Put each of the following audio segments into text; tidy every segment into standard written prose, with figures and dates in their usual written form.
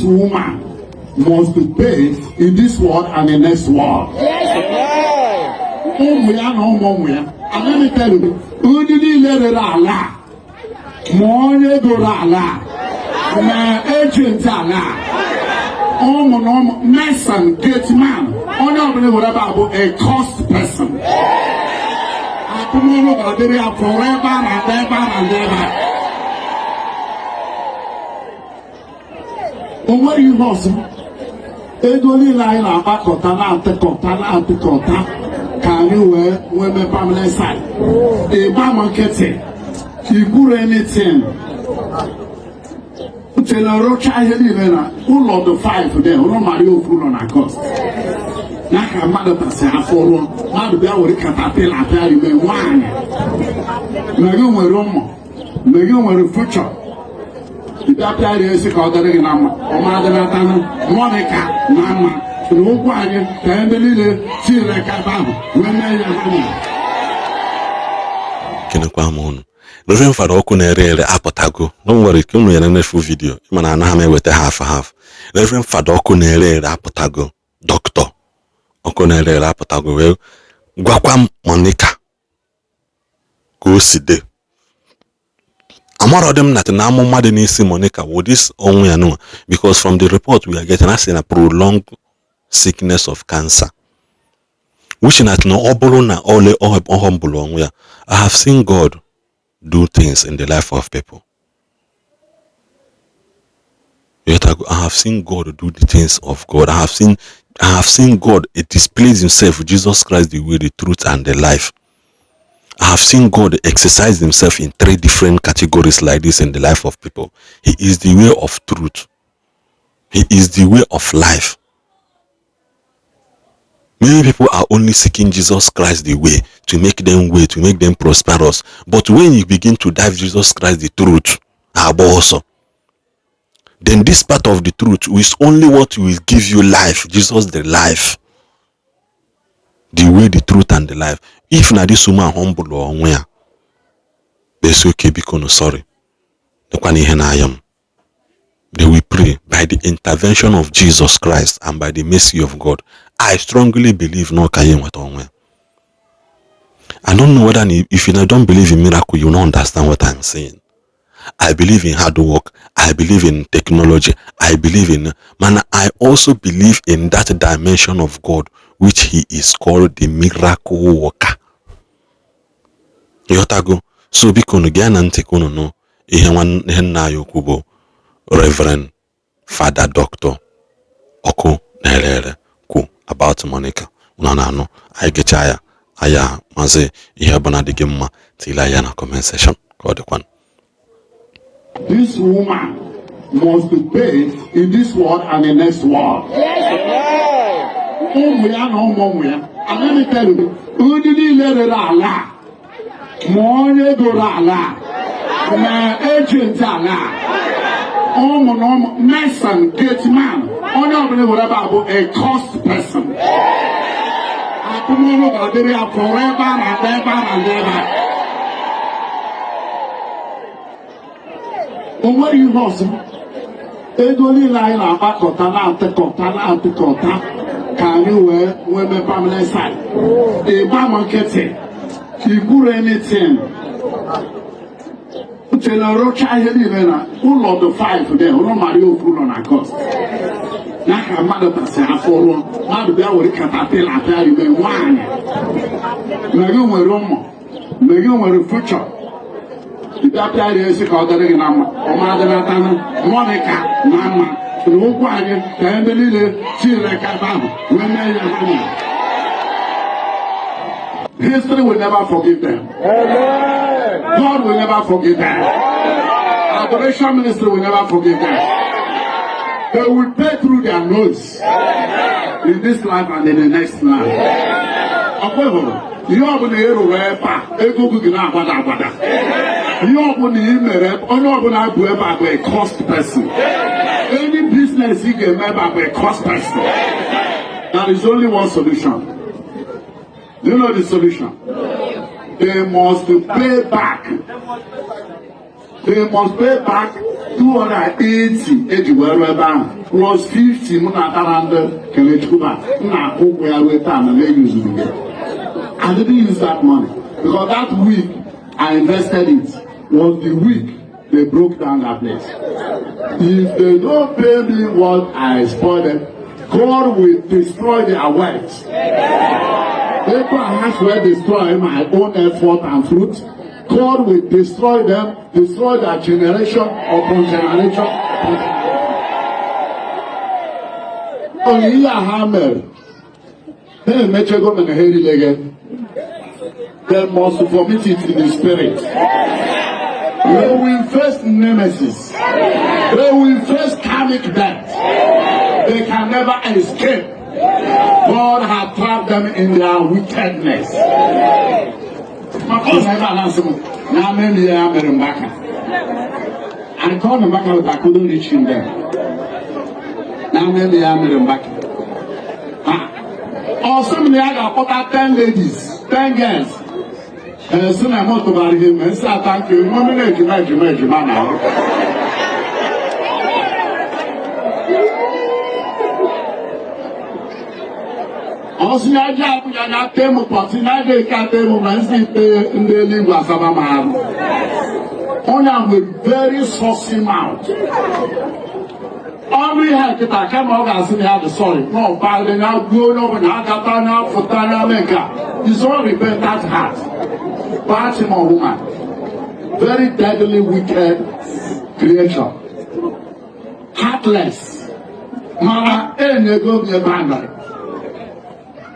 Woman must pay in this world and the next world. Ụmụ ya na ụmụ ụmụ ya. And let me tell you, ndị niile rere ala a, ma onye goro ala a, ma agent ala a, ụmụ na ụmụ mason, gate man, onye ọbụla were ebe a bụ a cursed person. Akụmọrụ ga-adịrị ya forever and ever and ever. O nwere ihe ọzọ. Ego niile anyị na-agbakọta na-atịkọta na-atịkọta ka anyị wee nwee mee permanent site. Ịgba m nkịtị, ikwuru anything. Uche na rụcha ihe niile na ụlọ dị 5 there, ụlọ mara ofu ụlọ na cost. Na ka mmadụ tasị afọ rụọ, mmadụ bịa were katapila pịa ime nwaanyị. Ma gị nwere ụmụ, ma gị nwere future. Ịbịa pịa esi ka ọ dịrị gị na mma, ọ ma adịnatanụ Monica na mma na ụkwụ anyị ka ebe niile tinyere aka ebe ahụ wee mee ya ha mere. Kenekwa m unu. Reverend Fada ọkụ na-ere ere apụtago na o nwere ike unu yere nefu video, mana anaghị m eweta half half. Reverend Fada ọkụ na-ere ere apụtago, dọkịta ọkụ na-ere ere apụtago wee gwakwa m Monica ka o si dị. Amarọ dị m na amụma dị n'isi Monica wụ this ọnwụ ya nụnwa, because from the report we are getting, a sị na prolonged sickness of cancer, which na na ọ bụrụ na ole ọ humble onwe ya. I have seen God do things in the life of people. Yet I have seen God do the things of God. I have seen God, it displays himself, Jesus Christ, the way, the truth, and the life. I have seen God exercise himself in three different categories like this in the life of people. He is the way of truth. He is the way of life. Many people are only seeking Jesus Christ the way to make them way, to make them prosperous. But when you begin to dive Jesus Christ the truth, also, then this part of the truth is only what will give you life. Jesus the life. The way, the truth, and the life. If na this woman humble onwe ya, they okay, biko no, sorry. Nekwana ihe na-aya m. They will pray by the intervention of Jesus Christ and by the mercy of God. I strongly believe no ka ya enweta onwe ya. I don't know whether if you don't believe in miracle, you don't understand what I'm saying. I believe in hard work. I believe in technology. I believe in man. I also believe in that dimension of God, which he is called the miracle worker. Ịghọtago? So biko unu gee na ntị ka unu nụ ihe ihe nna anyị okwu bụ Reverend Father Doctor ọkụ na-ere ere kwu about Monica. Unu na-anụ anyị gechaa ya aya mazi ihe ọbụla dị gị mma tile ya na comment section ka ọ dịkwanụ. This woman must pay in this world and the next world. Ụmụ ya na ụmụ ụmụ ya. And let me tell you, ndị niile rere ala a, ma onye goro ala a, ma agent ala a, ụmụ na ụmụ mason, gate man, onye ọbụla were ebe a bụ a cursed person. Akụmọrụ ga-adịrị ya forever and ever and ever. O nwere ihe ọzọ. Ego niile anyị na-agbakọta na-atịkọta na-atịkọta ka anyị wee nwee mee permanent site. Ịgba m nkịtị, ikwuru anything. Uche na rụcha ihe niile na ụlọ dị 5 there, ụlọ mara ofu ụlọ na cost. Na ka mmadụ tasị afọ rụọ, mmadụ bịa were katapila pịa ime nwaanyị. Ma gị nwere ụmụ, ma gị nwere future. Ịbịa pịa ya esi ka ọ dịrị gị na mma, ọ ma adịnatanụ Monica na mma na ụkwụ anyị ka ebe niile tinyere aka ebe ahụ wee mee ya ha mere. History will never forgive them. God will never forgive them. Adoration ministry will never forgive them. They will pay through their nose in this life and in the next life. Ọkwa hụrụ ihe ọbụla ị rụrụ ebe a, ego gị na-agbada agbada. Ihe ọbụla ị mere, onye ọbụla bụ ebe a bụ a cursed person. Any business ị ga-eme ebe a bụ a cursed person. There is only one solution. Do you know the solution? They must pay back. They must pay back 280 eji wee rụọ ebe ahụ plus 50 m na-atara ndị Kelechukwu m na-akwụ ụgwọ ya ruo taa na m eyuzuru ya. I didn't use that money because that week I invested it was the week they broke down that place. If they don't pay me what I spoil them, God will destroy their wealth. Abraham will destroy my own effort and fruit. God will destroy them, destroy their generation upon generation. Onyinye a ha mere, ha emechego mana ha erileghị. They must vomit it in the spirit. They will face nemesis. They will face karmic death. They can never escape. God has trapped them in their wickedness. Maka ọ na ebe a na-asị m na amemi ya mere Mbaka. I called Mbaka, but I couldn't reach him there. Na amemi ya mere Mbaka. Ọ sị m na ya ga-akpọta 10 ladies, 10 girls. Ee, sị na m tụbara ihe ime nsị ata nke nwe na ejima ejima ejima na ahụ. Ọ sị ya ji Abuja ya tee m pọtị na aja eke ate m ma nsị ikpe ndị eluigwe asaba m arụ. Onye a nwere very saucy mouth. Ọnụ ihe a kịta kama ọ ga-asị na ya dị sorry na ọbalị na gbuo onye ọbụla agata na afụta na ame nke a. Is all repentant heart. Bad him or woman. Very deadly wicked creature. Heartless. Mana enyego m ebe a nọrọ.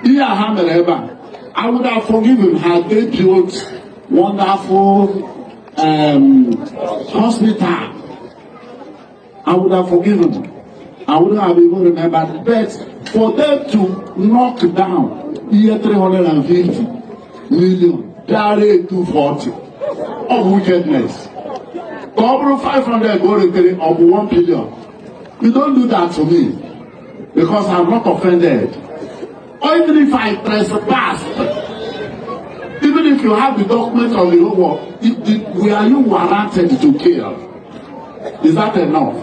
Ihe a ha mere ebe a, I would have forgiven had they built wonderful hospital. I would have forgiven. I wouldn't have even remembered. But for them to knock down ihe 350 million, dari 240 of wickedness. Ka ọ bụrụ 500 ka o retere, ọ bụ 1 billion. You don't do that to me because I'm not offended. Or even if I trespassed, even if you have the documents of the whole world, were you warranted to kill? Is that enough?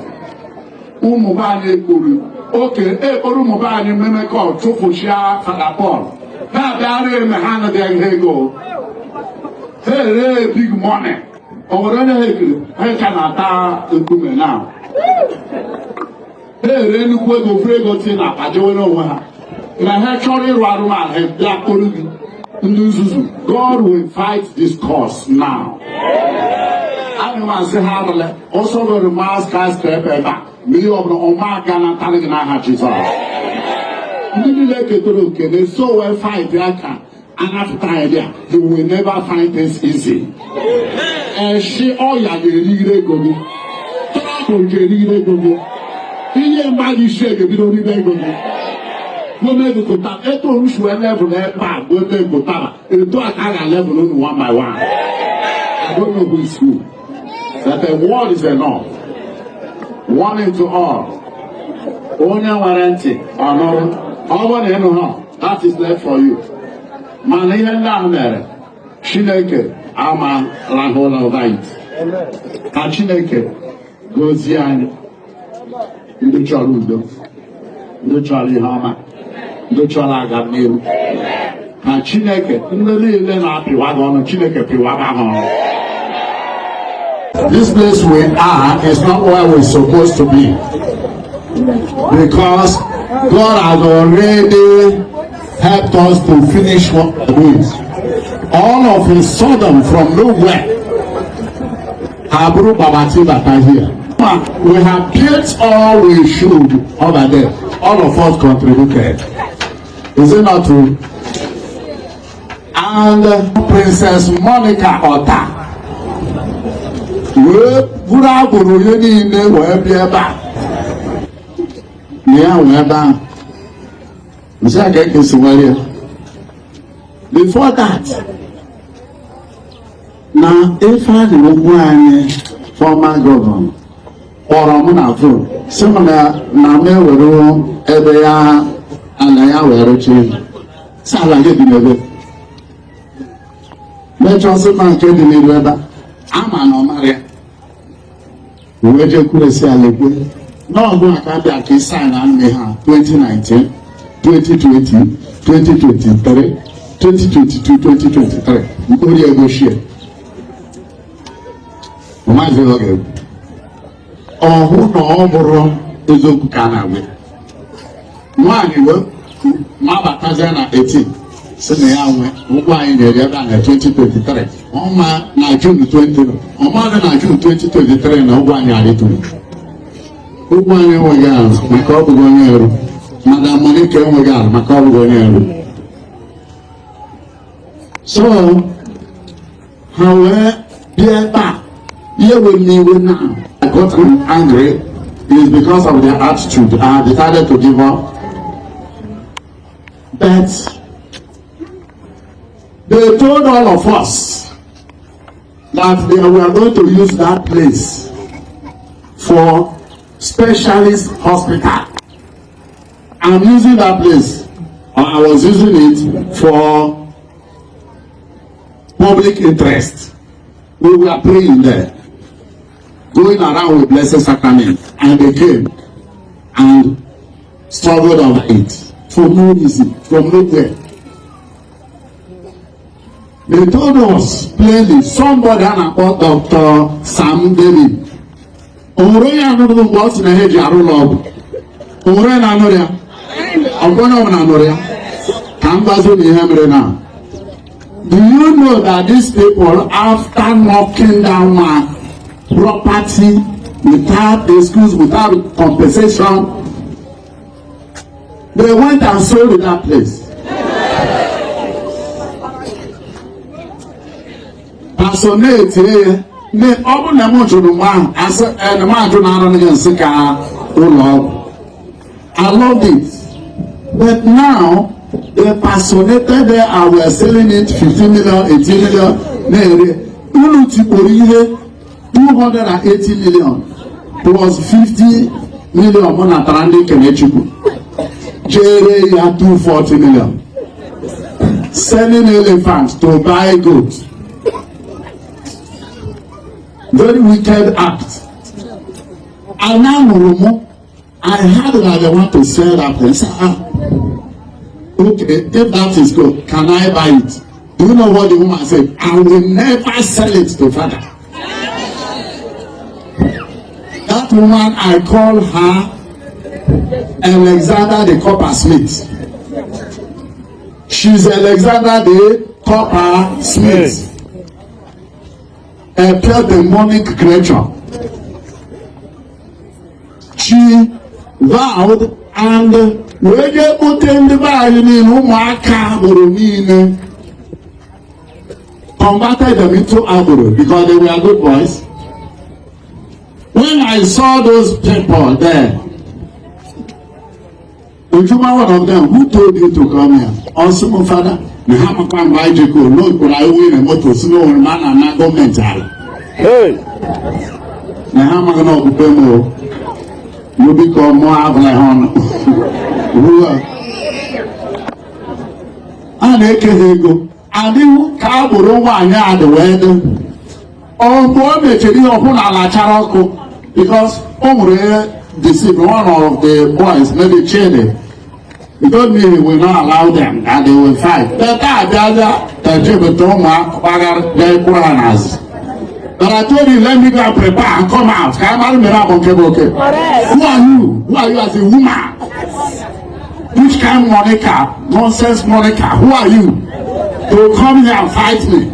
Ụmụ be anyị ekpuru oke ekporo ụmụ be anyị mmemekọ chụfụchia Fada Paul ha bịara eme ha anadịghị ha ego ha ere big money. O nwere onye ha ekiri ha ka na-ata nkume na ha ere nnukwu ego furu ego tinye na akpa jewere onwe ha na ha chọrọ ịrụ arụmala ha bịa kporo gị ndị nzuzu. God will fight this cause now. Ana m asị ha arụla ọsọ gọrọ mas skyscraper ebe a ma ihe ọbụla ọma aga na ntarị gị n'aha Jizọs. Ndị niile ketara oke na-eso wee fight ya ka anapụta anyị dị a. You will never find things easy. Eshi ọya ga-erigide ego gị, trouble ga-erigide ego gị, ihe mmadụ isi ga-ebido ribe ego gị. Gome gokota eto orusu level ebe a gome gotaba eto a ka a ga-level unu one by one. I don't know who is who, that the word is enough. Warning to all. Onye nwere ntị ọ nụrụ, ọ bụrụ na ịnụ ha, that is left for you. Mana ihe ndị ahụ mere, Chineke ama rahụ ụra over it. Ka Chineke gozie anyị ndị chọrọ udo, ndị chọrọ ihe ọma, ndị chọrọ aga n'ihu. Ka Chineke ndị niile na-apịwa gị ọnụ, Chineke pịwaba ha ọnụ. This place we are is not where we're supposed to be, because God has already helped us to finish what we're doing. All of a sudden, from nowhere, Habru Babati Bata here. We have built all we should over there. All of us contributed. Is it not true? And Princess Monica Ota wee buru agboro onye niile wee bịa ebe a na ya wee ebe ahụ nsị a ka ekesi nwere ya. Before that, na Ifeanyị Ugwuanyi, former governor, kpọrọ m na phone sị m na na m ewere ebe ya ala ya wee rụchie sị ala gị dị n'ebe mechọsị ma nke dị n'iru ebe a ama na ọ mara ya. Wee jekwuru esi ala ekwe n'ọgụ a ka bịa ka ị sign na nne ha 2019, 2020, 2023, 2022, 2023, mkpụrụ ego shie. Maazị ọ ga-ekwu ọhụ na ọ bụrụ eziokwu ka a na-agwa nwaanyị wee mabatazie na 18, si na ya nwe ụgwọ anyị na-eri ebe a na 2023, ọma na June 20, ọmadụ na June 2023 na ụgwọ anyị arịtụrụ. Ụgwọ anyị enweghị ala maka ọ bụghị onye eru. Madam Monica enweghị ala maka ọ bụghị onye eru. So ha wee bịa ebe a. Ihe were m iwe now, I got angry, is because of their attitude. I decided to give up, but they told all of us that they were going to use that place for specialist hospital. I'm using that place, or I was using it for public interest. We were praying there, going around with Blessed Sacrament, and they came and struggled over it for no reason, from nowhere. They told us plainly, somebody a na-akpọ Dr. Sam David. O nwere onye anụrụ mgbe ọ sị na ha eji arụ ụlọ ọgwụ? O nwere onye na-anụrụ ya? Ọ bụ onye ọbụla nụrụ ya? Ka m gbazo na ihe mere na. Do you know that these people, after knocking down my property without excuse, without compensation, they went and sold that place? Personate ne ọ bụrụ na m jụrụ mgbe ahụ, asị na m ajụ na arụ gị nsị ka ụlọ ọgwụ. I loved it. But now they personated there and were selling it 15 million, 18 million na-ere. Unu tikporo ihe 280 million plus 50 million mụ natara ndị Kenechukwu, jere ya 240 million. Selling elephant to buy goat. Very wicked act. And now nụrụ mụ, I heard that they want to sell that place. Ah, okay, if that is good, can I buy it? Do you know what the woman said? "I will never sell it to father." That woman, I call her Alexander the coppersmith. She's Alexander the coppersmith. A pure demonic creature. She vowed and wee jee kpote ndị be anyị niile, ụmụaka agboro niile, converted them into agboro because they were good boys. When I saw those people there, Ojuma, one of them, "Who told you to come here?" Also, my father, na ha makwa mgbe anyị jekọ n'okporo anyị nwere moto si n'onwere ma a na-ana gọọmenti ala. Na ha amaghị na ọkpukpe m o. N'obi ka ọmụọ abụla ha ọnụ. Ruo a. A na-eke ha ego. Adịghị ka agbụrụ nwaanyị a dị wee dị. Ọ mgbe o mechara ihe ọbụla alachara ọkụ because o nwere ihe deceive one of the boys, maybe Chidi. He told me he will not allow them and they will fight. But abịaza ejebeta ụmụ gbagara jee kwụrụ ha n'azụ. But I told you, let me go and prepare and come out. Ka a mara mere abụ nke bụ oke. Who are you? Who are you as a woman? Which kind Monica? Nonsense Monica. Who are you to come here and fight me?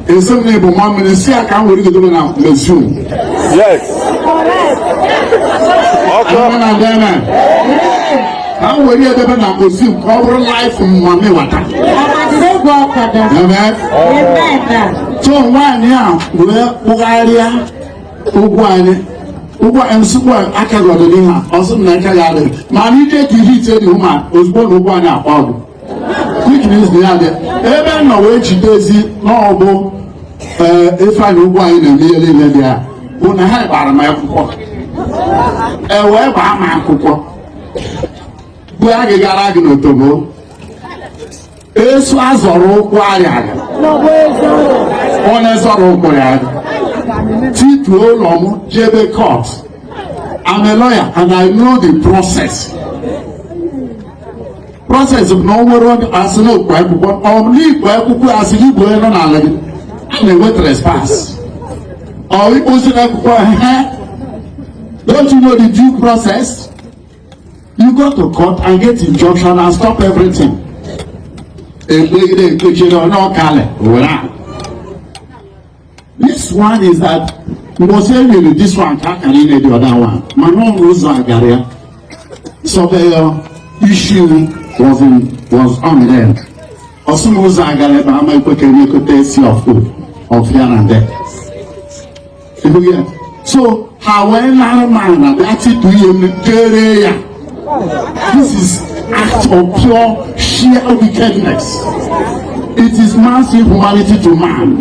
Esi m na ịbụ nwa mmiri si ya ka m were gị na mezuo. Yes. Ọkụ. Amen and amen. Ka m were edebe na museum ka ọ bụrụ life mami wata. Amen. So nwaanyị a wee kpụgharịa ụgwọ anyị, ụgwọ nsukwu aka gị ọdịdị ha. Ọsị m na aka ya adịghị mana ije ka ihe ite dị hụ ma ozugbo na ụgwọ anyị akpa ọgụ, which means na ya dị ebe m nọ wee jide ezi n'ọbụ ee Ifeanyị ụgwọ anyị na-eme ihe niile dị ya bụ na ha gbara m akwụkwọ, e wee gbaa m akwụkwọ bụ agịgara gị n'otobo esu azọrọ ụkwụ arịa onye zọrọ ụkwụ ya. Tituo ụlọ m jebe court. I'm a lawyer and I know the process. Process bụ na o nwere onye asị na okpu akwụkwọ, ọ n'ikpu akwụkwọ, asị na igbo onye nọ n'ala gị a na-enwe trespass ọ ikpozi akwụkwọ ha. Don't you know the due process? You go to court and get injunction and stop everything. Ekpegide ekpechiri onye ọkalị were a. This one is that mbọsị enyere this one ka akara ime the other one, mana ọ ụzọ agara ya. Surveyor issue was on there. Ọsụ na ụzọ agara ebe ama ekwe ka enyekote C of O of here and there. Ịhụ ya? So ha wee nara m ana bịa titu ihe m jere ya. This is act of pure sheer wickedness. It is man's inhumanity to man.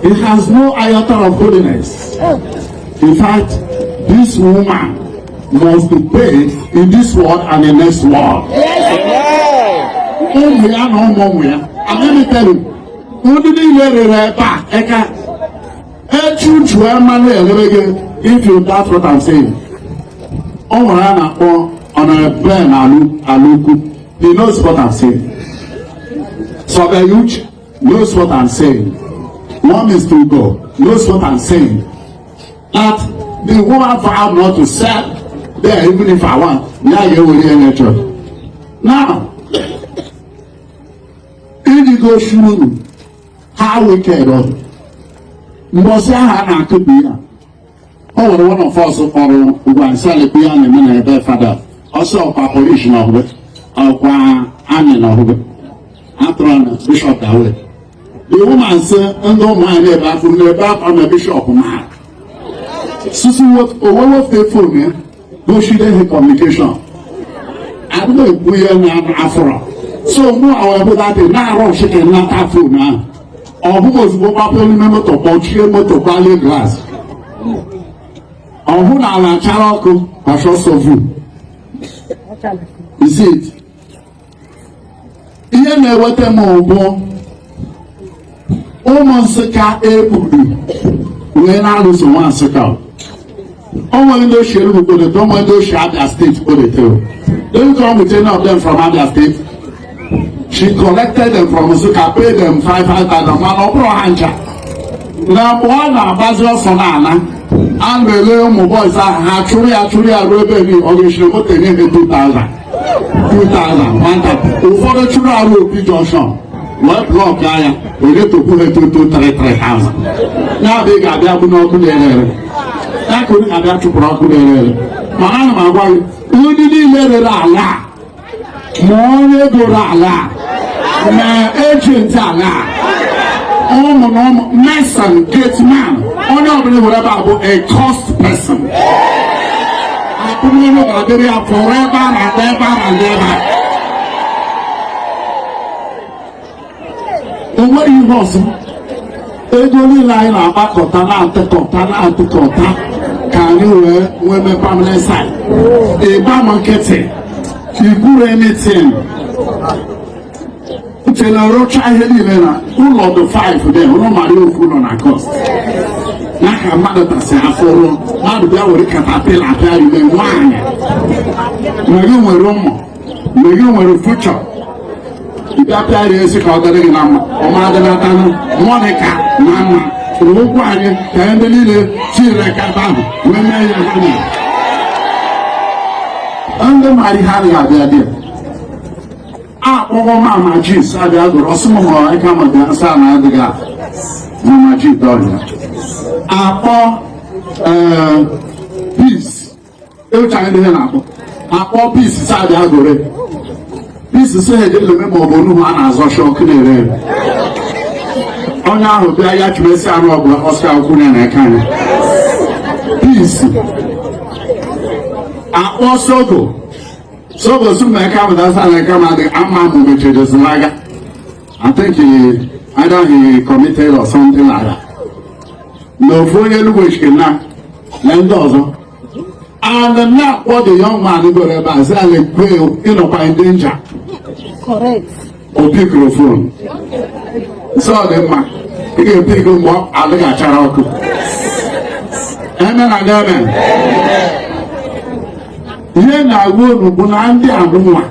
It has no iota of holiness. In fact, this woman must be paid in this world and the next world. Ụmụ ya na ụmụ ụmụ ya. And let me tell you, ndị niile rere ebe a eka echuchuo mmanụ elebe gị. If you doubt what I'm saying, o nwere a na-akpọ Honorable Ben Alu Alukwu. He knows what I'm saying. Surveyor knows what I'm saying. One Mr. Ugo knows what I'm saying. That the woman vowed not to sell there even if I want. Ya ga-ewere ihe nye church. Now, iji gosi unu how wicked ọ dị. Mbọsị ahụ a na-akụpụ ya, o nwere one of us kpọrọ ugbu a nsị alekwu ya na-eme na ebe fada ọsọ ọkwa police na ọhụbe ọkwa amị na ọhụbe atụrụ na bishọp dawe. The woman sị ndị ụmụ anyị na-ebe afọ na-ebe akwa na bishọp ma susu owe wepụta phone ya gochide ha communication adịghị ekwu ihe na afọrọ. So mụ awa bụ that na-arụ ọchịka nnata phone ahụ, ọ bụghị ozugbo gbapụ n'ime moto, kpọchie moto, gbalie glass, ọ hụ na ala chara ọkụ gbachọsọ vu. You see it? Ihe na-eweta m bụ ụmụ Nsụka egburu wee na-alụso nwa Nsụka. O nwere ndị ochie Enugu kpodete, o nwere ndị ochie Abia State kpodete. Don't come with any of them from Abia State. She collected them from Nsụka, pay them 5,000, mana ọ bụrụ ha ncha na mgbe ọ na-agbazi ọsọ n'ala a na-ele ụmụ boys ahụ, ha chụrụ ya, chụrụ ya ruo ebe ni ọ ga-eshiri moto enye ha 2000 2000 1000. Ụfọdụ chụrụ arụ Opi Junction wee block ya onye tokwu ha 2 3 3000. Ya bụ ị ga-abịa bụ n'ọkụ na-ere ere ya ka onye ga-abịa chụpụrụ ọkụ na-ere ere. Mana ana m agwa gị, ndị niile rere ala a, ma onye goro ala a, ma agent ala a, ụmụ na ụmụ mason, gateman, onye ọbụla nwere ebe a bụ a cursed person. Akpụmọnụ ga-adịrị ya forever and ever and ever. O nwere ihe ọzọ, ego niile anyị na-agbakọta na-atụkọta na-atụkọta ka anyị wee nwee mee permanent site, ịgba m nkịtị ikwuru anything. Uche na rụcha ihe niile na ụlọ dị 5 dị ụlọ mara ofu ụlọ na cost ya ka mmadụ tasị afọ rụọ, mmadụ bịa were caterpillar bịa ime nwaanyị ma gị nwere ụmụ, ma gị nwere future, ịbịa pịa esi ka ọ dịrị gị na mma ọma adịnatanụ Monica na mma ụkwụ anyị ka ndị niile tinyere aka ebe ahụ wee mee ya. Ha mere ndị mara ihe anaghị abịa dị akpọghọ mama jis abịa gụrụ ọsị m hụrụ aka ma bịa nsọ na adịghị mama ji dọrịa akpọ peace ịcha ndị ihe na-akpọ akpọ peace sa abịa gụrụ peace sị ha ejeleme ma ọ bụ onugbu a na-azọchi ọkụ na-ere ere. Onye ahụ bịa ya chụmesi anụ ọbụla ọsọ akwụkwọ ya na aka anyị peace akpọ sogo sogo si na aka mụta sa na aka ma adịghị ama mụ mechiri zilaga. I think he either he committed or something like that. Na ofu onye Enugwu na na ndị ọzọ and na-akpọ the young man goro ebe a sị ala ekwe ịnọkwa in danger. Correct. O pikuru phone sọ ọ dị mma. Ị ga-epe ego mgbe adịghị achara ọkụ. Amen and amen. Ihe na-agwa unu bụ na ndị anụnwa,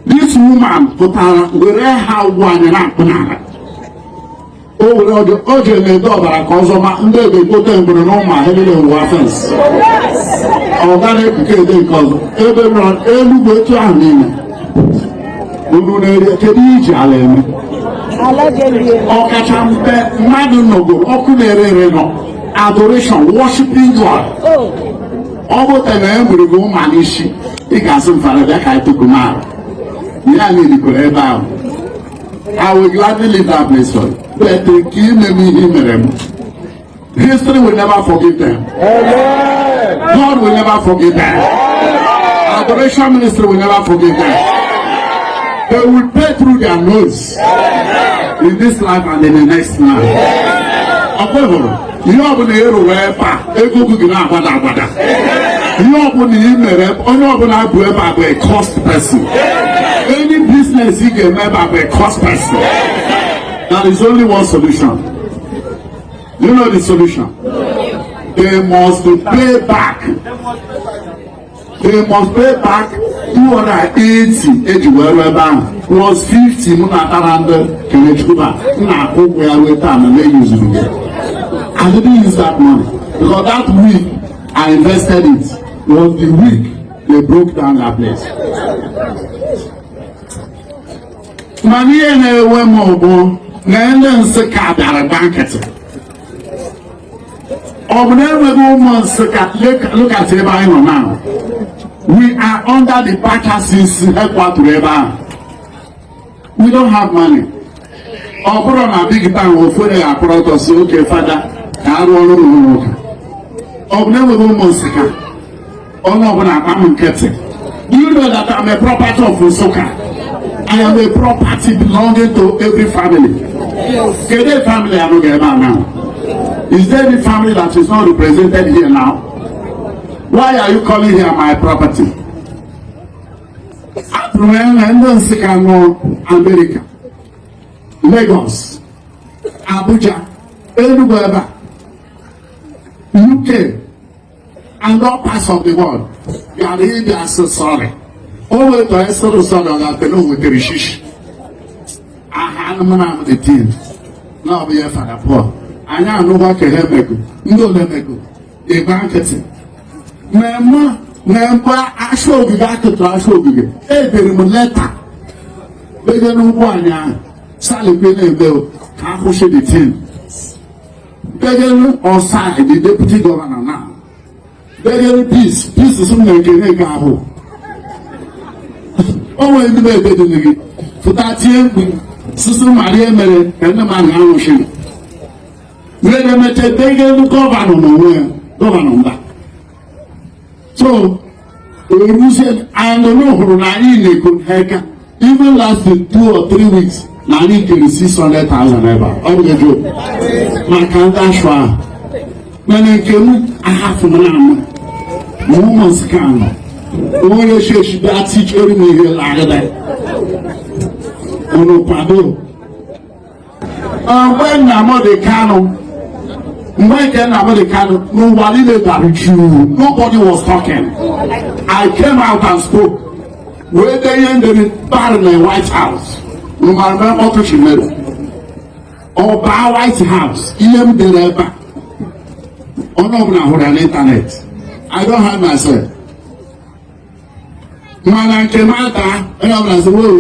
this woman pụtara were ha ụgwọ anyị na-akpụ n'ala. O were ọjọ o jere na-ede ọbara ka ọzọ ma ndị ebe ekpote mgbere na ụmụ ahịa niile wụwa fence. Ọ gara ekuke ede nke ọzọ ebe nọ Enugwu etu ahụ niile. Unu na-eri, kedu ihe iji ala eme? Ọkacha mpe mmadụ nọgoro ọkụ na-ere ere nọ adoration, worshiping God. Ọ bụ na e nwere gị ụma n'isi, ị ga-asị m, "Fada, bịa ka anyị tupu mara ya." Niile ebe ahụ, I will gladly leave that place for you, but ka ime m ihe i mere m, history will never forgive them. God will never forgive them. Adoration ministry will never forgive them. They will pay through their nose in this life and in the next life. Ọkwa hụrụ ihe ọbụla ị rụrụ ebe a, ego gị na-agbada agbada. Ihe ọbụla ị mere, onye ọbụla bụ ebe a bụ a cursed person. Any business ị ga-eme ebe a bụ a cursed person. There is only one solution. You know the solution? They must pay back. They must pay back 280 eji wee rụọ ebe ahụ plus 50 m na-atara ndị Kenechukwu m na-akwụ ụgwọ ya wee taa na na-eyuzuru ya. I didn't use that money because that week I invested it was the week they broke down that place. Mana ihe na-ewe m bụ na ndị Nsụka bịara gba nkịtị. Ọ bụ na enweghị ụmụ Nsụka? Look at ebe anyị nọ now. We are under the Bakasis headquarters ebe ahụ. We don't have money. Ọ bụrụ na big town, ofu onye ga-akwụrụ ọtọ si oke fada ka arụ ọrụ n'ụlọ ụka. Ọ bụ na enweghị ụmụ Nsụka, onye ọbụla agba m nkịtị. Do you know that I'm a property of Nsụka? I am a property belonging to every family. Kedu family anụghị ebe a now? Is there any family that is not represented here now? Why are you calling here my property? Atụrụ m ya ndị Nsụka nọ America, Lagos, Abuja, Enugu ebe a, UK and all parts of the world gara ịbịa sị sorry. O wetara ịsịrị sorry, ọ ga-atene o wetere shishi aha anụmanụ the team na ọ bụ ya. Fada Paul, anyị anụgwa ka ha emego ndị ole mego ịgba nkịtị mmemme na mgbe asha ogige akụtụrụ asha ogige. Edere m leta ego n'ugbo anyị ahụ salikwe na-eme ka akwụsị the team begelu ọsa, the deputy governor now, begelu peace peace sị m na nke nke ahụ o nwere ndị be ebe dị gị pụta tie mkpu sisi mara ihe mere ka ndị mmadụ anwụchiri wee na-emeche begelu governor n'onwe ya, governor mba. So eruzie anyị hụrụ na anyị na-eko eka. Even last 2 or 3 weeks na anyị kere 600,000 ebe a. Ọ bụ joke maka ndị ashụ ahụ, mana nke m ahafụ m na ama ma ụmụ Nsụka nọ onye chechi bịa tichere m ihe lagịda unu kwado. Mgbe Nnamdi Kanu, mgbe nke Nnamdi Kanu n'ụwa niile dara jụụ, nobody was talking. I came out and spoke wee dee ihe ndere bara na White House. Mgbe mkpọtụ chi mere ọba White House, ihe m dere ebe a, onye ọbụla hụrụ ya n'ịntanetị. I don't hide myself. Mana nke m ata, onye ọbụla sị woo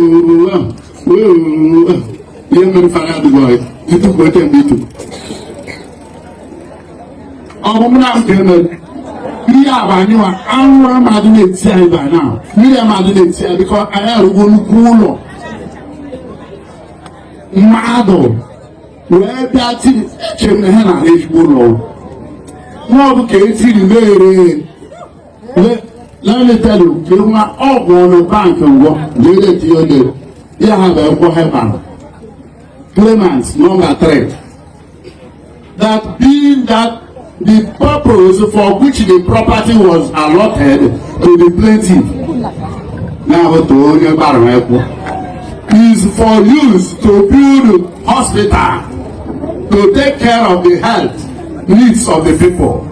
ihe mere fara adịghị ịtụpụ oke mgbe ịtụpụ. Ọ bụ m na nke mere ihe a bụ anyị nwa anwụ amadị na-eti anyị by now, mmiri amadị na-eti anyị, bikọ anyị arụgo nnukwu ụlọ. Mmadụ wee bịa tiri, echere m na ha na-arụ ezigbo ụlọ nwa ọ bụ ka etiri na-ere. Let me tell you, ka nwa ọgwụ ọnụ bank ngwọ jee etinye odere ya ha bụ akwụkwọ ha bara. Claimant number three, that being that the purpose for which the property was allotted to the plaintiff na-abụ onye gbara ekwu is for use to build hospital to take care of the health needs of the people.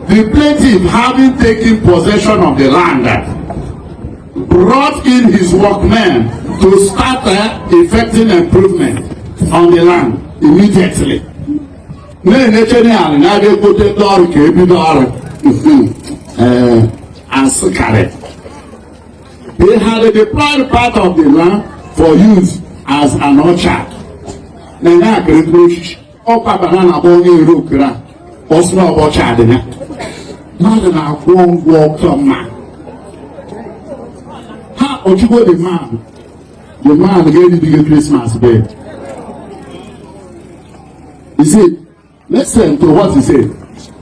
The plaintiff, having taken possession of the land, brought in his workmen to start effecting improvement on the land immediately. Na-enechere ala na-abịa ekpote ndị ọrụ ka ebido ọrụ asịkarị. They had deployed part of the land for use as an orchard. Na-enye akịrị mkpụrụ osisi ọkwa banana bụ onye ere okere a ọsị na ọbụ orchard ya. Mmadụ na-akwụ ụgwọ ọkụ mma ha ọchụgbo the man ga-eribigo Christmas bed. You see, listen to what he said.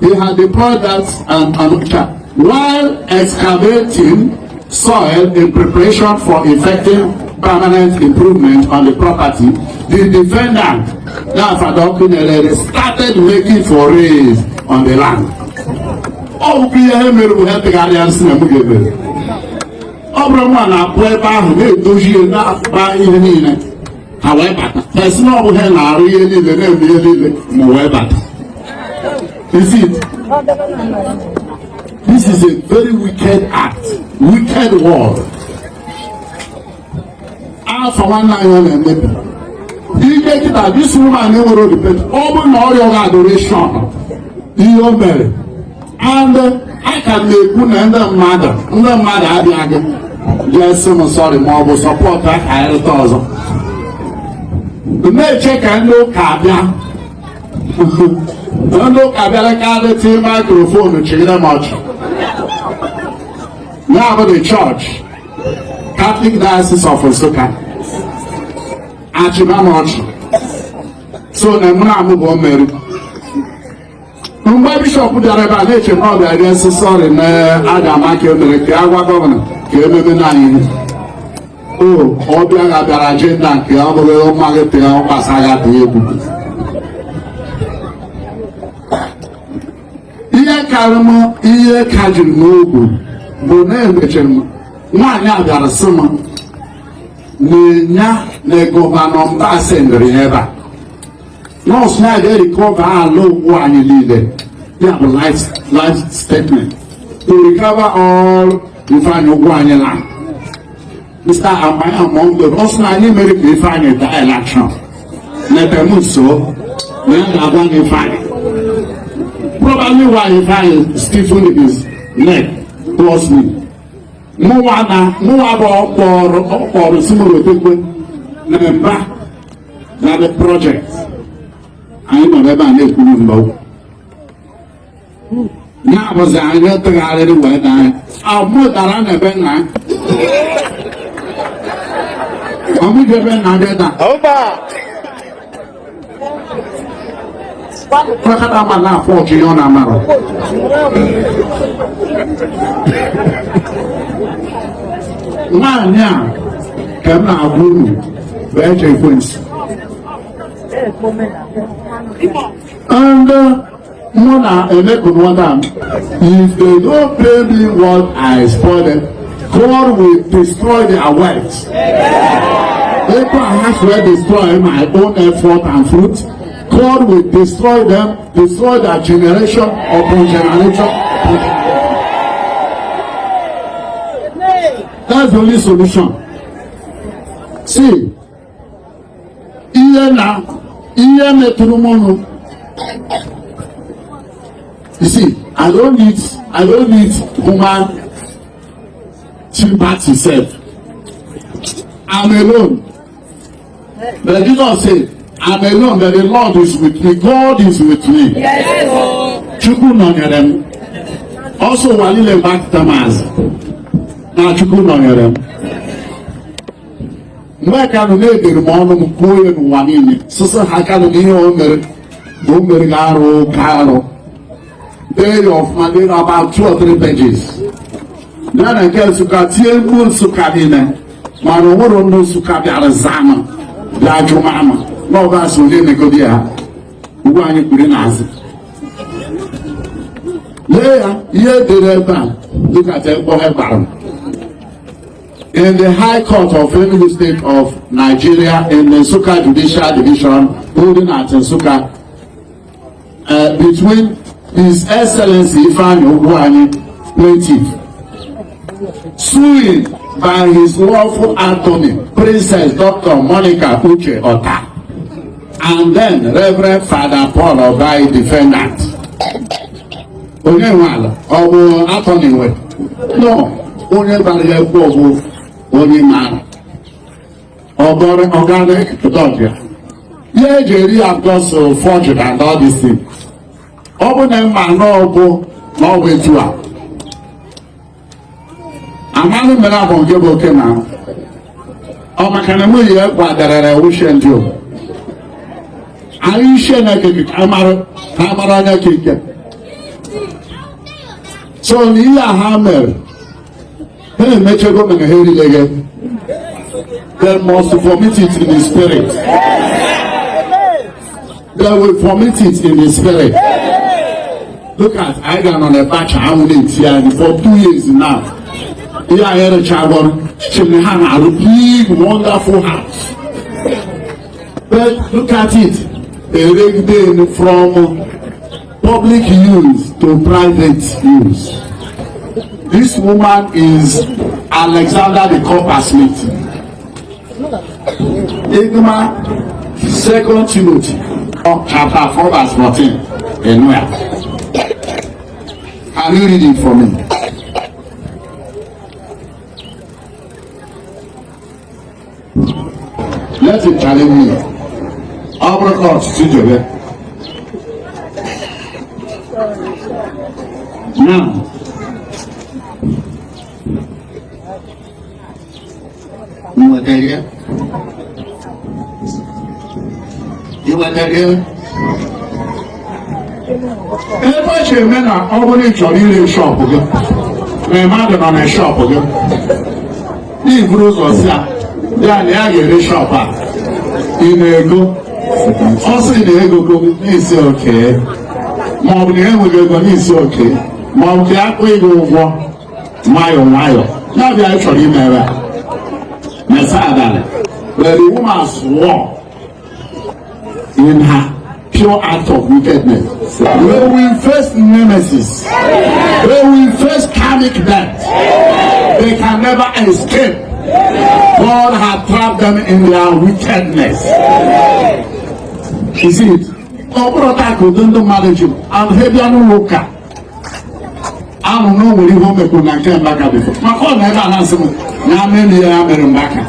He had deployed that an orchard while excavating soil in preparation for effecting permanent improvement on the property. The defendant, now Father Okunyelere, started making forays on the land. Ọ bụkwa ihe ha mere bụ ha tụgharịa nsị na m ga-emere. Ọ bụrụ nwa na-apụ ebe ahụ na-edozi ihe na-akpa ihe niile, ha wee bata. Ha sị na ọ bụ ha na-arụ ihe niile, na-eme ihe niile, ma wee bata. You see it? This is a very wicked act, wicked word. Afọ nwanne anyị ọ na-emebi. Ike kịta, this woman enwere repent. Ọ bụrụ na ọrịa ga adoration ihe o mere. And a ka m na-ekwu na ndị mmadụ abịaghị jee sị m sorry ma ọ bụ support aka ọzọ. Na-eche ka ndị ụka abịa, ndị ụka bịara karị tinye microphone chịrị m ọchị. Ya bụ the church, Catholic Diocese of Nsukka, achịba m ọchị. So na mụ na amụ bụ o mere mgbe bishọp bịara ebe a na-eche na ọ bịara nsị sorry na a ga-ama ka emere ka a gwa governor ka ememe na anyị o ọ bịa ga bịara agenda nke ọ bụrụ mmalite ọ gbasara dị egwu. Ihe karịrị m, ihe ka jiri m ogwu bụ na emechara m nwaanyị a bịara sị m na-enye na governor mba sendịrị ya ebe a nọọsụ ya ga-recover ala ugwu anyị niile. Ya bụ life statement to recover all Ifeanyị Ugwuanyi land. Mr. Amaya among them, ọ sị na anyị mere ka Ifeanyị daa election na ebe so na ya ga-agwa gị Ifeanyị, probably why Ifeanyị stiffened his neck towards me. Mụnwa na mụnwa bụ ọkpọrọ si m rotekwe na mba na the project anyị nọrọ ebe a na-ekwuru mgbe ya bụzi anyị tụgharịrị wee daa anyị amụ dara na ebe nna ọmụjụ ebe nna dị daa kwekọta ma na-afọ ọchị ihe ọ na-amarọ. Nwaanyị a ka m na-agwa unu bụ eche ekwensu. And mụ na Emeka nwata m, if they don't pay me what I spoil them, God will destroy their wealth. Ego I have to destroy my own effort and fruit, God will destroy them, destroy their generation upon generation upon generation. That's the only solution. See, ihe na ihe metụrụ m ọnụ. You see, I don't need human sympathy sef. I'm alone. But Jesus said, "I'm alone, but the Lord is with me." God is with me. Chukwu nọnyere m. Ọsọ ụwa niile gbakọta m azụ. Na Chukwu nọnyere m. Mgbe ka nọ na-edere m ọnụ m kwuo ya n'ụwa niile, sịsị ha ka nọ n'ihe o mere na o mere ga-arụ oke arụ. Dee ya ọfụma, dee about two or three pages. Ya na nke Nsụka tie mkpu Nsụka niile, mana o nwere ndị Nsụka bịara zaa m, bịa jụ m ama na ọba asị onye megodi ya ugwu anyị kwuru n'azụ. Lee ya, ihe edere ebe a dịka mkpọghe gwara m. In the High Court of Enugu State of Nigeria in the Nsukka Judicial Division, holding at Nsukka, between His Excellency Ifeanyi Ugwuanyi, plaintiff, suing by his lawful attorney, Princess Dr. Monica Uche Ota, and then Reverend Father Paul Obai, defendant. Onye nwe ala, ọ bụ attorney nwe? No, onye gbara ya egwu ọ bụ onye maara. Ọgara dọbịa. Ihe eji eri ya because forgery and all these things. Ọ bụ na mma na ọ bụ na ọ bụ etu a. Amaghị mere abụ nke bụ oke na ọ maka na nwunye ya kwadarara wuchie ndị o. Anyị ichie na ekeke ka amara ka amara anya keke. So na ihe a ha mere, ha emechego mana ha erileghị. They must vomit it in the spirit. They will vomit it in the spirit. Look at anyị ga-anọ n'ebe acha anwụ na-eti anyị for 2 years now. Ihe anyị rechagoro chimney ha na-arụ big wonderful house. But look at it. Eregide from public use to private use. This woman is Alexander the coppersmith. Igma, Second Timothy chapter 4 verse 14. Enwea. Can you read it for me? Let him challenge me. Ọ bụrụ ka ọtụtụ jebe. Now, nwetara ya? Ị nwetara ya? Ebe ọ si eme na ọ bụrụ ị chọrọ ire shop gị, na mmadụ nọ na shop gị, n'iburu ụzọ si a ya na ya ga-ere shop a, ị na-ego, ọ sị na ego go n'isi oke, ma ọ bụ na enweghị ego n'isi oke, ma ọ bụ ka ya kwụọ gị ụgwọ nwayọọ nwayọọ ya bịa ị chọrọ ime ebe a mesa abalị. But the woman swore in her pure act of wickedness. They will face nemesis. They will face karmic death. They can never escape. God had trapped them in their wickedness. You see it? Ọ bụrụ taa ka ụdị ndị mmadụ ji and ha bịa n'ụlọ ụka ahụ na o nwere ihe o mekwuru na nke Mbaka before, maka ọ na ebe a na-asị m na melu ya ya mere Mbaka.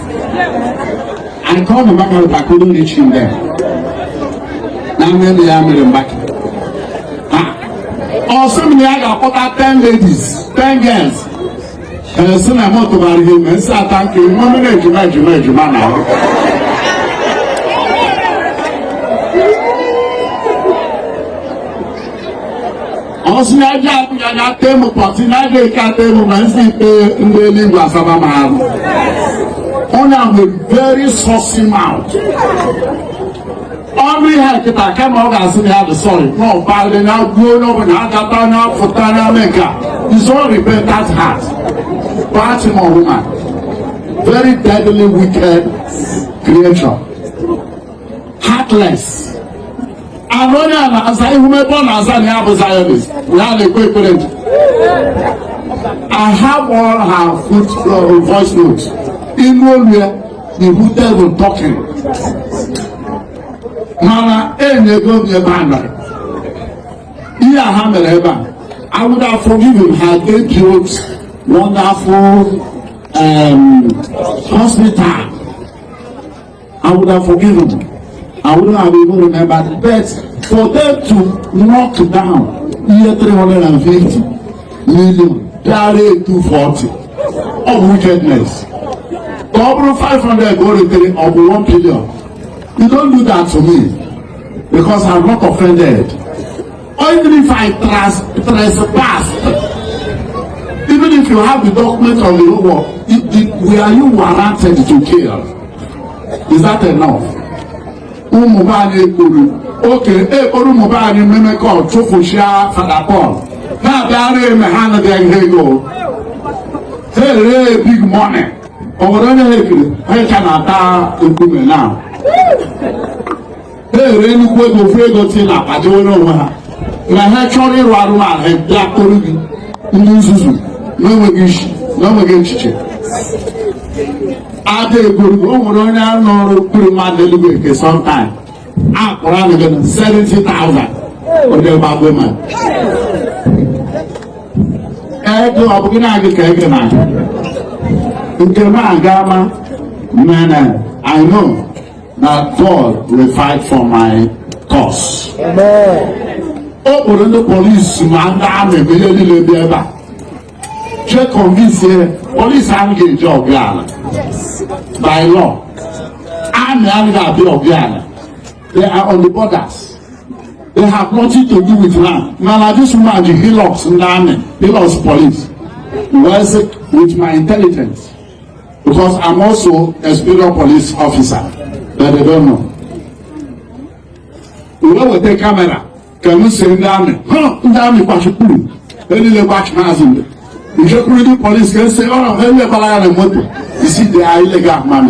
I called Mbaka, but I couldn't reach him there. Na melu ya mere Mbaka. Ọ sị m na ya ga-akpọta 10 ladies, 10 girls. Ee, sị na m tụbara ihe ime nsị ata nke nwa na ejima ejima ejima na ahụ. Ọ sị ya ji akpụ ya ya tee m pọtị na aja eke ate m ma nsị ikpe ndị eluigwe asaba m ahụ. Onye ahụ nwere very saucy mouth. Ọnụ ihe kịta kama ọ ga-asị na ya dị sorry na ọ na gbuo onye ọbụla agata na fụta na ame nke a. Is all repentant heart. Baltimore woman. Very deadly wicked creature. Heartless. And onye a na-aza ihu ebe ọ na-aza na ya bụ Zionist. Ya na-ekpe ekpere nje. I have all her foot voice notes. Inu olu ya, ihu devil talking. Mana enyego m ebe a nọrọ. Ihe a ha mere ebe a, I would have forgiven had they built wonderful hospital. I would have forgiven. I wouldn't have even remembered. But for them to knock down year 350 million, carry 240 of wickedness. Ka ọ bụrụ 500 ka o retere, ọ bụ 1 billion. You don't do that to me because I'm not offended. Or even if I trespassed, even if you have the document of the law, were you warranted to kill? Is that enough? Ụmụ be anyị ekporo oke ekporo, ụmụ be anyị mmemekọ chụfụchia Fada Paul, ha bịara eme ha anaghị ego, ha ere big money. O nwere onye ha ekiri ha ka na-ata nkume na ha ere nnukwu ego ofu ego tinye na akpa dewere onwe ha na ha chọrọ ịrụ arụmala ha bịa kpọrọ gị ndị nzuzu na-enweghị isi na-enweghị echiche ada egoro o nwere onye nọrụ kwuru mmadụ eluigwe nke sometime akpọrọ anyị gị 70,000 onye gbagbo ma ego ọ bụ gị na-agị ka ego na nke m aga ama mana I know that God will fight for my cause. O kpọrọ ndị polisi ma ndị amị ma ihe niile bịa ebe a chee convince ya polisi ahụ ga-eji ọgụ ala by law army anaghị abịa ọgụ ala. They are on the borders. They have nothing to do with land. Mana this woman ji Hilux ndị army, Hilux police wee sị with my intelligence, because I'm also a superior police officer that they don't know, wee weta camera ka m see ndị amị ha ndị amị gbachikwuru niile gbachi maazị mgbe njekwuru ndị polisi ka ese ọ ha elekwala ya na moto. You see, they are illegal man.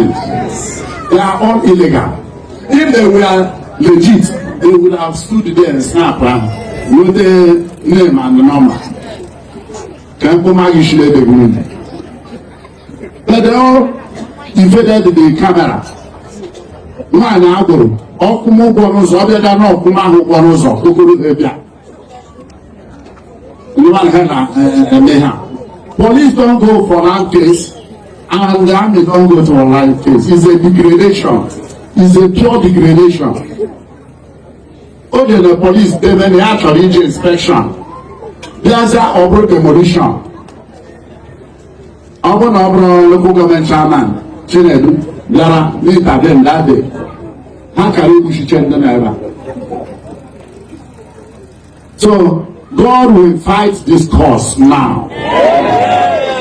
They are all illegal. If they were legit, they would have stood there and snap ahụ wete name and number ka mkpụma gị shiri ebe gị. But they all evaded the camera. Nwaanyị agboro ọkụm ụgwọ n'ụzọ ọ bịa n'ọkụm ahụ ụgwọ n'ụzọ okoro bịa ndị ha na-eme ha. Police don go for that case and the army don go to online case. It's a degradation. It's a pure degradation. Oge na police debe na ya chọrọ ije inspection bịazịa ọ bụrụ demolition ọ bụrụ na ọ bụrụ local government chairman Chinedu bịara n'intervene that day ha kara igbuchiche ndị na ebe a. So God will fight this cause now.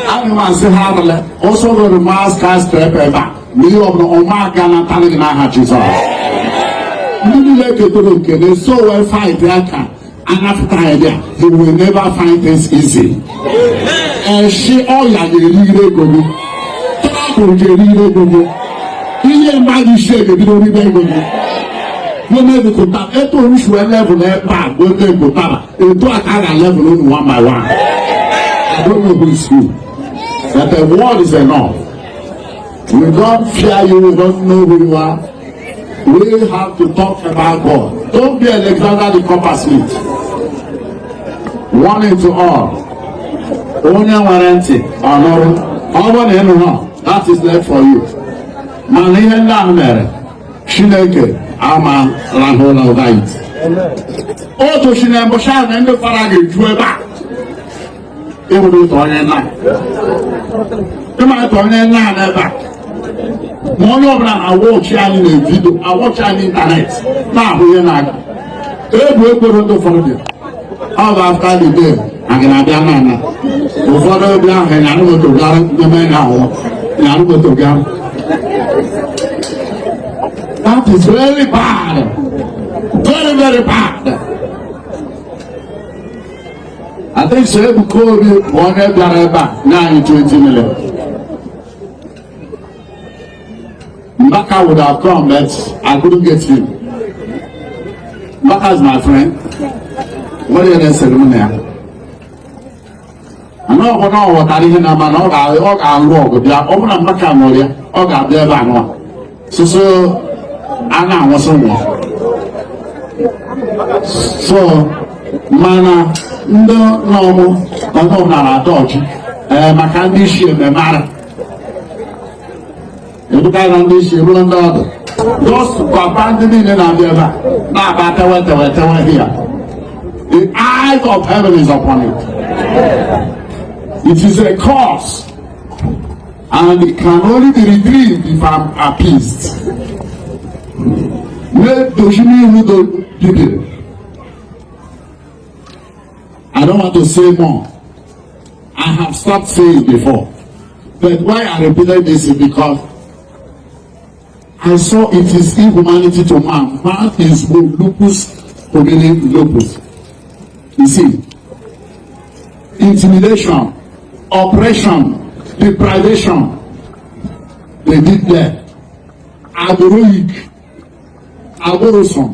Ana m asị ha arụla ọsọ gọrọ mass skyscraper ebe a ma ihe ọbụla ọma aga na ntalị gị n'aha Jizọs. Ndị niile ketara oke na-eso wee fight ya ka anapụta ya bịa. You will never find things easy. Eshi ọya ga-erigide ego gị, trouble ga-erigide ego gị, ihe mmadụ isi ga-ebido ribe ego gị. Gome etu oríṣi level ebe a gome gotara etu a ka a ga-level unu one by one. I don't know who is who, but the word is enough. We don't fear you. We don't know who you are. We have to talk about God. Don't be Alexander the coppersmith. Warning to all. Onye nwere ntị ọ nụrụ ọ bụrụ na ịnụ ha, that is left for you. Mana ihe ndị ahụ mere Chineke ama rahụ ụra over it. Otu si na mbọchị ahụ na ndị fara ga-eju ebe a ịhụrụ otu onye nna ịma otu onye nna n'ebe a ma onye ọbụla na-awatch anyị na video, awatch anyị internet na-ahụ ihe na-aga egwu ekworo ndị ụfọdụ dị ọ bụ after the day aga na-abịa nana ụfọdụ obi ahụ nyara moto gara n'ime ya ahụ nyara moto gara. That is very bad, very, very bad. I think so Ebuka Obi bụ onye bịara ebe a nye anyị 20 million. Mbaka would have come, but I couldn't get him. Mbaka is my friend. Nwere ihe na-esere m na ya ana ọ bụ na ọ ghọtara ihe na mana ọ ga-alụ ọgụ bịa ọ bụrụ na Mbaka nọrọ ya ọ ga-abịa ebe a nwa soso a na-anwụsị nwụọ so mana ndị nọmụ onye ọbụla na-atọ ọchị ee maka ndị isi ememara ebuka na ndị isi eburu ndị ọdụ just gwakwa ndị niile na-abịa ebe a na-aba tewe tewe tewe here. The eyes of heaven is upon it. It is a curse and it can only be retrieved if I'm appeased. Na-edochi n'ihu dibiri. I don't want to say more. I have stopped saying before. But why I repeated this is because I saw it is inhumanity to man. Man is lupus homini lupus. You see, intimidation, oppression, deprivation. They did there. Agboroyik, Agboroson.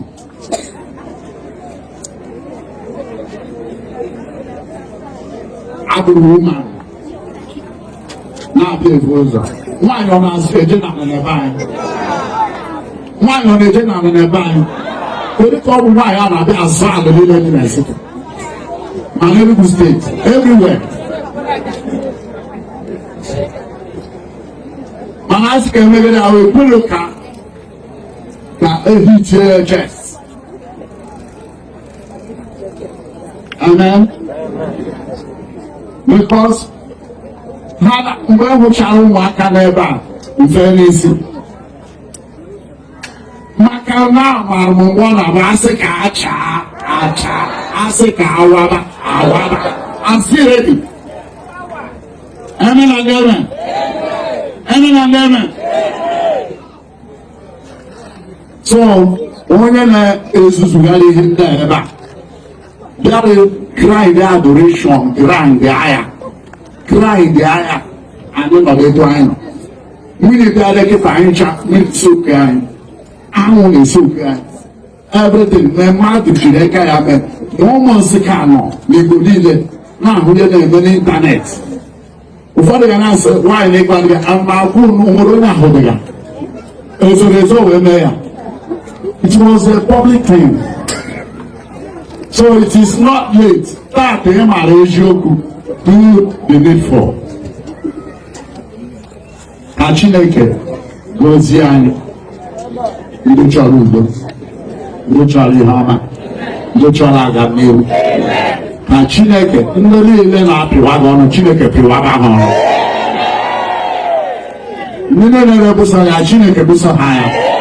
Agboro woman na-abịa efu ụzọ. Nwaanyị ọ na-azụ eje na n'ebe anyị? Nwaanyị ọ na-eje na n'ebe anyị? Kedu ka ọ bụ nwaanyị a na-abịa azụ ala niile dị na Nsụka ma n'Enugu State, everywhere? Mana a sị ka emegide ahụ ekwere ka ehichie chest. Amen. Because ha mgbe e hụchara ụmụaka n'ebe a mfe n'isi, maka na amara m mgbe ọ na-abụ asị ka achaa achaa, asị ka awaba awaba. I'm still ready. Amen and amen. Amen and amen. So onye na-ezuzugharị ihe ndị a ebe a bịara grind adoration, grind agha, grind agha. Anyị nọ n'etu anyị nọ, mmiri bịara kịta, anyị cha mmiri soke anyị, anwụ na-esoke anyị, everything na mmadụ jiri aka ya mee na ụmụ Nsịka nọ n'Igbo niile na-ahụ ihe na-eme n'internet. Ụfọdụ ga na-asị nwaanyị na ịgwa gị ama akwụ nwere onye ahụ dị ya ezoro ezo wee mee ya. It was a public thing, so it is not late. Taata ị mara eziokwu, do the needful. Ka Chineke gọzie anyị, ndị chọrọ udo, ndị chọrọ ihe ọma, ndị chọrọ aga n'ihu. Ka Chineke, ndị niile na-apịwa gị ọnụ, Chineke pịwaba ha ọnụ. Ndị niile na-ebuso ya, Chineke buso ha ya.